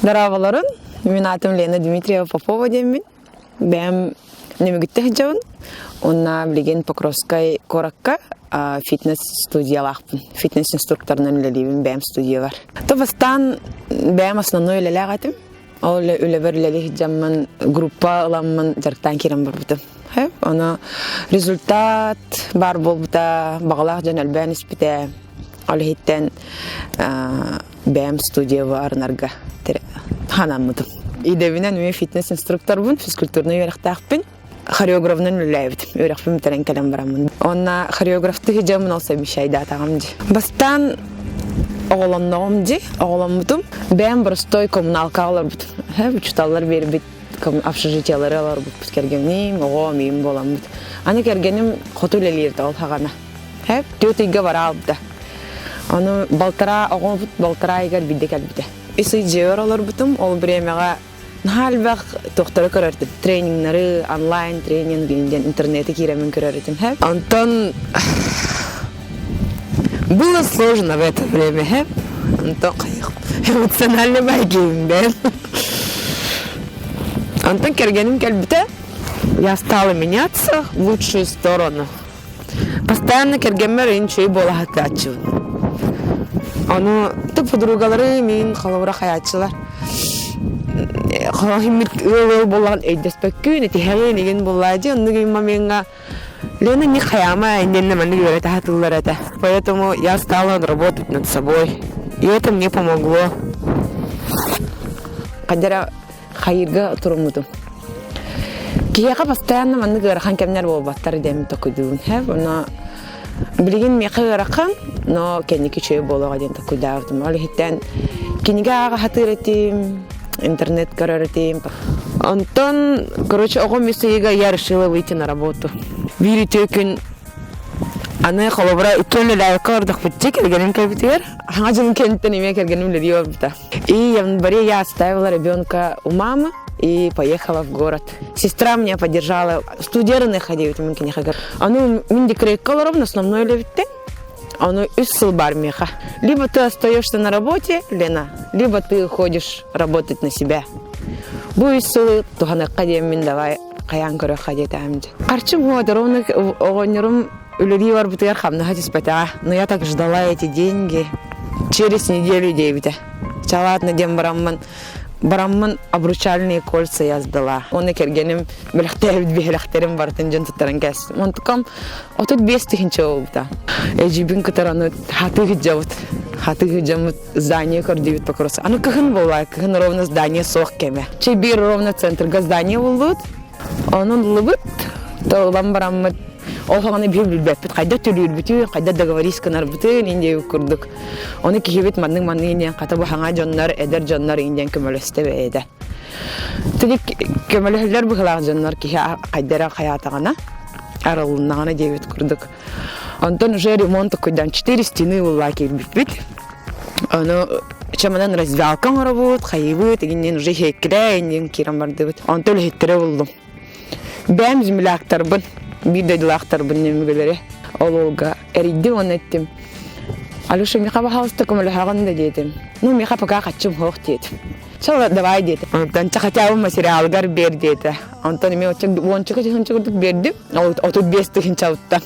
Дорооболорун, мин аатым Лена Дмитриева Попова диэммин. Бэйэм Нөмүгүттэ сылдьабын. Уонна билигин Покровскай куоракка фитнес-студиялаахпын. Фитнес-инструкторынан үлэлиибин бэйэм студиябар. То бастаан бэйэм основной үлэлээх этим. Ол үлэбэр үлэлии сылдьаммын группа ыламмын дьарыктаан киирэн барбытым. Ону результат баар буолбута, баҕалаах дьон элбээн испитэ. Ол иһиттэн бэйэм студияба арынарга ханаммытым. Идэбинэн эмиэ фитнес-инструкторбун, физкультурнай үөрэхтээхпин. Хореографынан үлэлээбитим. Үөрэхпин бүтэрэн кэлэн бараммын. Уонна хореографтыы дьоммун ол совмещайдаатаҕым дии. Бастаан оҕолонноҕум дии, оҕоломмутум. Бэйэм боростой коммуналкаҕа олорбутум. Учууталлар биэрбит общежитиелары олорбуппут кэргэним, оҕом, ийэм буоламмыт. Аны кэргэним хоту үлэлиирдэ ол хаҕана. Хэп, түөрт ыйга бара албыта. Ону балтараа оҕобут балтараа ыйыгар биирдэ кэлбитэ. Үс ый дьиэбэр олорбутум, ол бириэмэҕэ наһаа элбэх туохтары көрөртүм. Тренингнары, онлайн тренинг диэн интернети киирэммин көрөр этим. Хэп. Онтон было сложно в это время, хэп. Онтон эмоционально байгиим бэн. Онтон кэргэним кэлбитэ, я стала меняться в лучшую сторону. Постоянно кэргэммэр үчүгэй буола сатааччыбын. Ону подругалары мин холобура хайааччылар хоһиммит ыал-ыал буоллаҕын өйдөспөккүн, этиһэҕин игин буоллаа дии оннук момеҥҥа Лена не хаяма иннинэ маннык үөрэтэ сатыыллар этэ. Поэтому я стала работать над собой. И это мне помогло. Хадара хайырга туруммутум. Киһиэхэ постоянно маннык ыарахан кэмнэр буолбаттар диэн токуйдуубун. Ону билигин миэхэ ыарахан, но кэнники үчүгэй буолуоҕа диэн токуйдаабытым. Ол иһиттэн кинигэ ааҕа сатыыр этим, интернет көрөр этим. Онтон, короче, оҕом үс ыйыга я решила выйти на работу. Биир үтүө күн аны холобура иккиэн үлэлээбиккэ олордохпут дии кэргэним кэлбитигэр. Хаҥа дьылын кэнниттэн эмиэ кэргэним үлэлии барбыта. И в январе я оставила ребенка у мамы и поехала в город. Сестра меня поддержала. Студияны ходить мин киниэхэ. Аны мин декретка олоробун основной үлэбиттэн. Ону үс сыл бар миэхэ. Либо ты остаешься на работе, Лена, либо ты уходишь работать на себя. Бу үс сылы туһаныахха диэммин давай хайаан көрүөххэ диэтэҕим дии. Харчым уотар, оны оҕонньорум үлэлии барбытыгар хамнаһа түспэтэҕэ. Но я так ждала эти деньги. Через неделю диэбитэ. Чалаатна диэн бараммын бараммын обручальные кольца я сдала. Оны кэргэним бэлэхтээбит биһилэхтэрим барытын дьон туттаран кээстим. Онтукам 35 тыһыынча буолбута. Эдьиийбин кытары аны хатыы сылдьабыт. Хатыы сылдьаммыт здание көрдүүбүт покрос. Аны кыһын буолла, кыһын ровно здание суох кэмэ. Чэй биир ровно центрга здание буллубут. Онон ыллыбыт, ылан бараммыт ол саҕана биһи билбэппит хайдах төлүүрбүтүн, хайдах договорись гынарбытын индиэ курдук. Ону киһибит маннык-маннык диэн хата бу хаҥа дьоннор, эдэр дьоннор индиэн көмөлөстө бэйэтэ. Тили көмөлөһөллөр быһылаах дьоннор киһи хайдара хайаатаҕына, арылыннаҕына диэбит курдук. Онтон уже ремонт куйдан четыре стены уллаа киирбиппит. Ону чаманан раздевалка оҥоробут, хайыбыт, игиннин уже иһиэккилээ, иннин киирэн бардыбыт. Онтон үлэһиттэрэ буллум. Бэйэм земляктарбын, биир дойдулаахтарбын нөмүгүлэри ол уолга эрийдим уонна эттим. Алеша, миэхэ пожалуйста көмөлөһөҕүн да диэтим. Ну, миэхэ пока хаччым суох диэтим. Чэ, давай диэтим. Онтон чэ хотя бы материалгар биэр диэтэ. Онтон эмиэ уончака тыһыынча курдук биэрдим. 35 тыһыынчабыттан.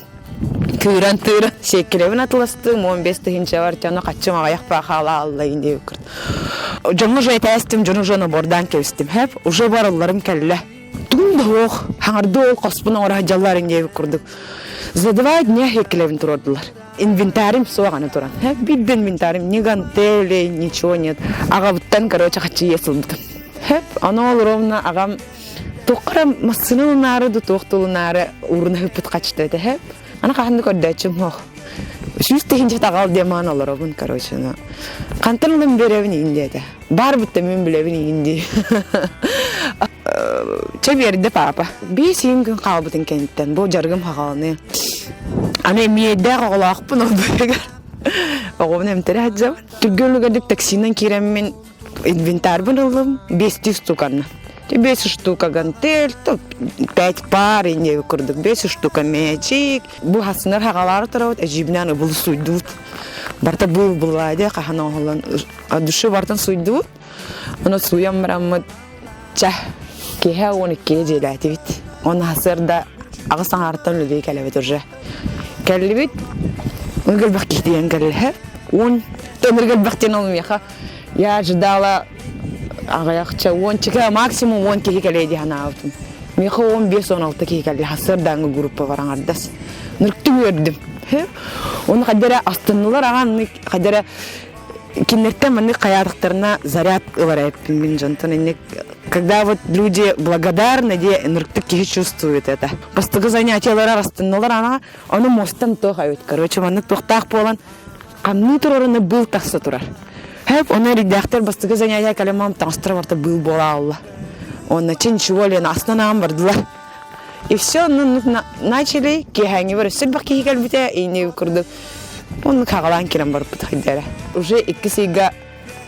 Тыыран тыыран сиэккилэбин атыластым, 15 тыһыынчабар ону хаччым аҕыйах хаала аллайын диэбит курдук. Дьоҥҥо уже этээстим, дьону уже набордаан кэбистим. Хэп, уже барылларым кэллэ. Тугум да суох, хаҥарды ол хоспун оҥоро сылдьаллар диэбит курдук. За два дня сиэккилэбин туруордулар. Инвентарим суох аны туран. Биир да инвентарим, ни гантелей, ничего нет. Аҕабыттан, короче, хаччы иэс ылбытым. Хэп, ону ол ровно аҕам туохха эрэ массыына ылынаары да туох да ылынаары ууруна сыппыт хаччыта этэ хэп. Аны хаһан да көрдөөччүм суох. Сүүс тыһыынча таҕал диэн маан олоробун, короче, ну. Хантан ылан биэрэбин иин диэтэ. Баар бутта мин билэбин иин дии. Чэ биэрдэ папа. Биэс иин күн хаалбытын кэнниттэн бу дьарыгым хаҕаланыы. Аны эмиэйдээх оҕолоохпун ол быыһыгар. Оҕобун эмтэрэ сылдьабын. Түргэн үлүгэрдик таксинан киирэммин инвентарьбын ыллым, биэстүү штуканы. Биэс штука гантель, пять пар инде курдук, биэс штука мячик. Бу хасынар хагалаары турабыт, эдьиийбинээн ыбылы суйдубут. Барта быыл былаа дии хаһан оҥоһуллан души бартын суйдубут. Ону сууйан бараммыт чэ киэһэ 12-гэ дьиэлээтибит. Уонна сарсыарда аҕыс аҥаартан үлэлии кэлэбит уже. Кэллибит, ынырык элбэх киһи тиийэн кэллэ. Уон ынырык элбэх диэн ол миэхэ я ожидала аҕыйахча уончика максимум 10 киһи кэлиэ дии санаабытым. Миэхэ 15-16 киһи кэллэ сарсыардааҥҥы группа бар аҥардас. Нырктык үөрдүм. Оны хайда эрэ астыннылар аҕа хайда эрэ кинилэртэн маннык хайаатахтарына заряд ылар эппин мин дьонтон инник когда вот люди благодарны де ынырыктык киһи чувствует это бастакы занятиялара астыннылар ана ону мостан туох эбит короче маннык туохтаах буолан хамныы турарына быыл тахса турар хэп ону эрийдээхтэр бастакы занятия кэлэн таҥастара барта быыл буола аалла уонна чин ничего лена астынан аан бардылар и все ну начали киэһээҥҥи бар өссө элбэх киһи кэлбитэ ини курдук Оннук хаҕалаан киирэн барбыт хайдара. Уже иккис ыйга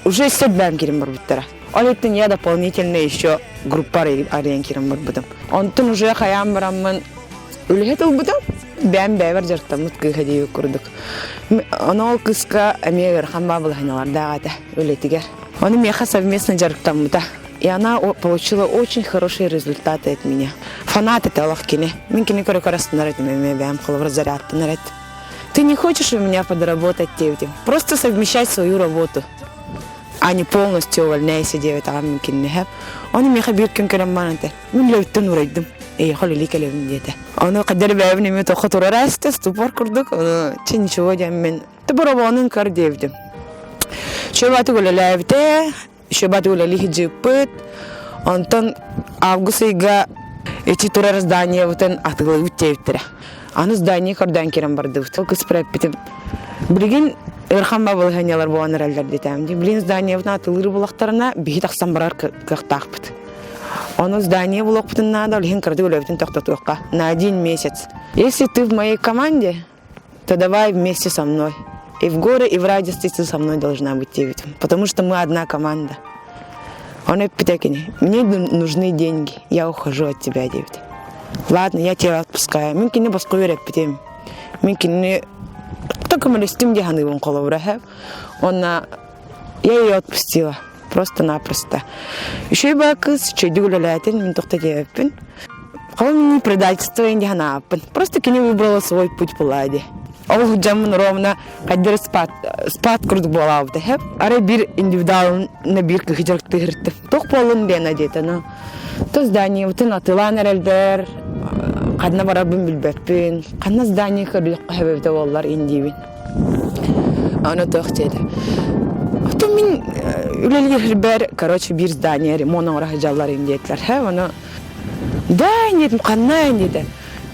уже өссө элбээн киирэн барбыттара. Ол иһин я дополнительно еще группа арыйан киирэн барбытым. Онтон уже хайаан бараммын үлэһит ылбытым. Бэйэм бэйэбэр дьарыктаммыт кыыһа диэбит курдук. Ону ол кыыска эмиэ ыарахан баа балаһыанньалардаах этэ үлэтигэр. Ону миэхэ совместно дьарыктаммыта. И она получила очень хорошие результаты от меня. Фанат этэ олох кини. Мин кини көрө-көрө астынар этим эмиэ бэйэм холобур зарядтанар этим. Ты не хочешь у меня подработать диэбитим. Просто совмещать свою работу, а не полностью увольняйся диэбит аҕам мин киниэхэ. Ону миэхэ биир күн кэлэн баран этэр. Мин үлэбиттэн уурайдым. Эйиэхэ үлэлии кэлэбин диэтэ. Ону хайдах эрэ бэйэбин эмиэ тоххо турар ааста, ступор курдук. Ону чэ ничего диэммин ты боробоонун көр диэбитим. Чөбатык үлэлээбитэ, Шөбат үлэлии сылдьыппыт. Онтон август ыйга ити турар зданиебытын атыылыыбыт диэбиттэрэ. Аны здание көрдөөн киирэн бардыбыт. Ол кыспар эппитим, билигин ыарахан балаһыанньалар буолан эрэллэр диэтэм. Билигин зданиебытын атыылыыр булахтарына биһи тахсан барар кыахтаахпыт. Ону здание булуохпутун наада, ол иһин кыратык үлэбитин тохтотуохха. На один месяц. Если ты в моей команде, то давай вместе со мной. И в горе, и в радости ты со мной должна быть, диэбитим. Потому что мы одна команда. Он эппитэ кини, мне нужны деньги, я ухожу от тебя, диэбит. Ладно, я тебя отпускаю. Мин кини босхо үөрэппитим. Мин кинини көмөлөстүм дии саныыбын холобура Онна я ее отпустила. Просто-напросто. Үчүгэй баа кыыс үчүгэйдик үлэлээтин, мин тохто диэбэппин. Холом предательство дии санааппын. Просто кини выбрала свой путь была дии. Ол дьаммын ровно хайдары спад, спад курдук буолаабыта хэп. Арай биир индивидуалына биир кыһы дьарыктыыртым. Туох буоллун диэн диэтэ, но то зданиебытын атылаан эрэлдэр, ханна барарбын билбэппин, ханна здание көрүөххэ сөбөбүтэ буоллар индиибин. Аны туох диэтэ. Оттон мин үлэлиирбэр, короче, биир здание ремонт оҥоро сылдьаллар диэтилэр. Һэ, ону да диэтим, ханна диэтэ.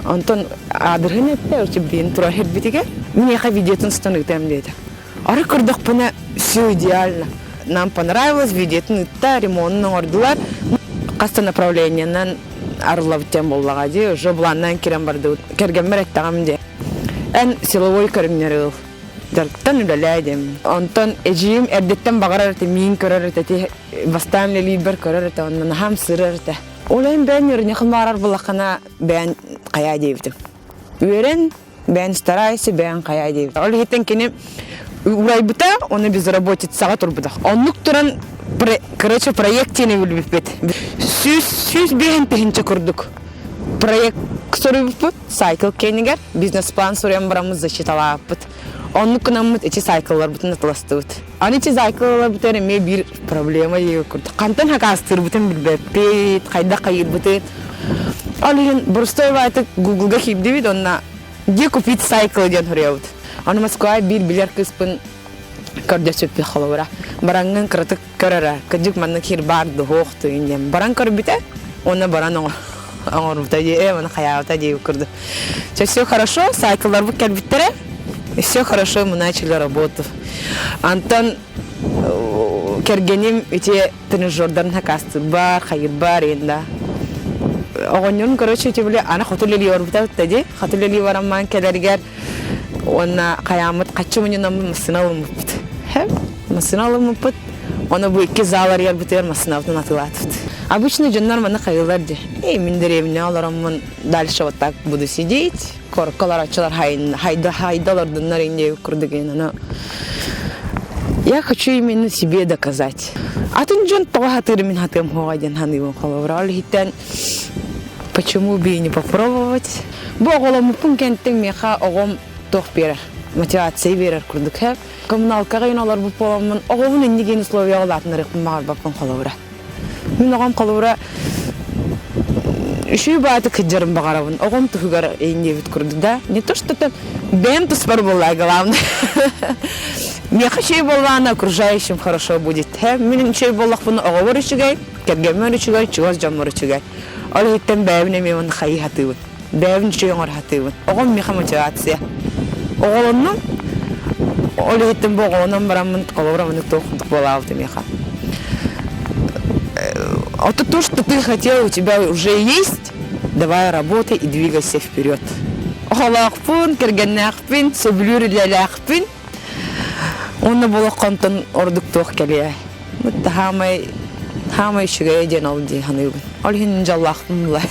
Онтон аадырыһын эттэ, очебдиин турар сирбитигэр. Миэхэ видеотун устан ыытыам диэтэ. Ары көрдөхпүнэ, все идеально. Нам понравилось, видеотун ыытта, ремонун оҥордулар. Хас да направлениенан арыллабыт диэн буоллаҕа дии, уже былааннаан киирэн бардыбыт. Кэргэммэр эттэҕим дии. Эн силовой көрүҥнэри ыл. Дьарыктан үлэлээ диэн. Онтон эдьиийим эрдэттэн баҕарар этэ, миин көрөр этэ, ити бастаан үлэлиирбэр көрөр этэ, онно наһаам сырар этэ. Ол иһин бэйэн үөрэнньэххин баҕарар буоллаххына, бэйэн хайаа диэбитим. Үөрэн, бэйэн старайся, бэйэн хайаа диэбитим. Ол иһиттэн кини уурайбыта, ону безработицаҕа турбута. Оннук туран, короче, проект диэни билбиппит. 105 тыһыынча курдук проект суруйбуппут сайкл кэннигэр бизнес-план суруйан бараммыт защиталаабыппыт. Оннук гынаммыт ити сайклларбытын атыластыбыт. Аны ити сайклларбытыгар эмиэ биир проблема диэбит курдук. Хантан хакаастыырбытын билбэппит, хайдах хайыырбытын. Ол иһин боростуой баайтык Гуглга киирдибит уонна где купить сайкл диэн суруйабыт. Аны Москваҕа биир билэр кыыспын көрдөспүппүт холобура. Бараҥҥын кыратык көрөрө, кырдьык маннык сир баар дуһуох туйун диэн баран көрбүтэ уонна баран оҥорбута дии, ээ, маны хайаабыта дии курдук. Все хорошо, сайкылларбыт кэлбиттэрэ, все хорошо, мы начали работу. Антон кэргэним ити тренажердарын хакастырбар, хайырбар инда. Оҕонньорун короче ити били аны хоту үлэлии барбыта дии, хоту үлэлии бараммаан кэлэригэр уонна хайааммыт хаччы мунньунаммыт массыына ылыммыппыт. Массыына ылыммыппыт. Ону бу икки зал арыйарбытыгар массыынабытын атыылаатыбыт. Обычно дьоннор манна хайыылар дии. Эй, мин дэриэбинэҕэ олороммун дальше вот так буду сидеть. Куоракка олорооччулар хайда хайда олордуннар диэбит курдук ону. Я хочу именно себе доказать. Атын дьон тоҕо сатыырын мин сатыам суоҕа диэн саныыбын холобура. Ол иһиттэн почему бы и не попробовать. Бу оҕоломмуппун кэнниттэн миэхэ оҕом туох биэрэр, мотивация биэрэр курдук һэ. Коммуналкаҕа иһин олорбут буоламмын оҕобун иннигин условияҕа улаатыннарыахпын баҕарбаппын холобура. Мин оҕом холобура үчүгэй баайытык сылдьарын баҕарабын. Оҕом туһугар диэбит курдук да. Не то что там бэйэм туспар буолла главное. Миэхэ үчүгэй буоллаҕына окружающим хорошо будет. Мин үчүгэй буоллахпына оҕобор үчүгэй, кэргэммэр үчүгэй, чугас дьоммор үчүгэй. Ол иһиттэн бэйэбин эмиэ уонна хайыы сатыыбын. Бэйэбин үчүгэй оҥоро сатыыбын. Оҕом миэхэ мотивация. Оҕолоннум. Ол иһиттэн бу оҕолонон бараммын холобура маннык туох курдук буолаабыта миэхэ. А то то, что ты хотел, у тебя уже есть, давай работай и двигайся вперед. Оҕолоохпун, кэргэннээхпин, сөбүлүүр үлэлээхпин. Уонна болоххонтон ордук туох кэлиэ. Хаамай хаамай үчүгэйэ диэн ол дии саныыбын. Ол иһин дьоллоохпун була.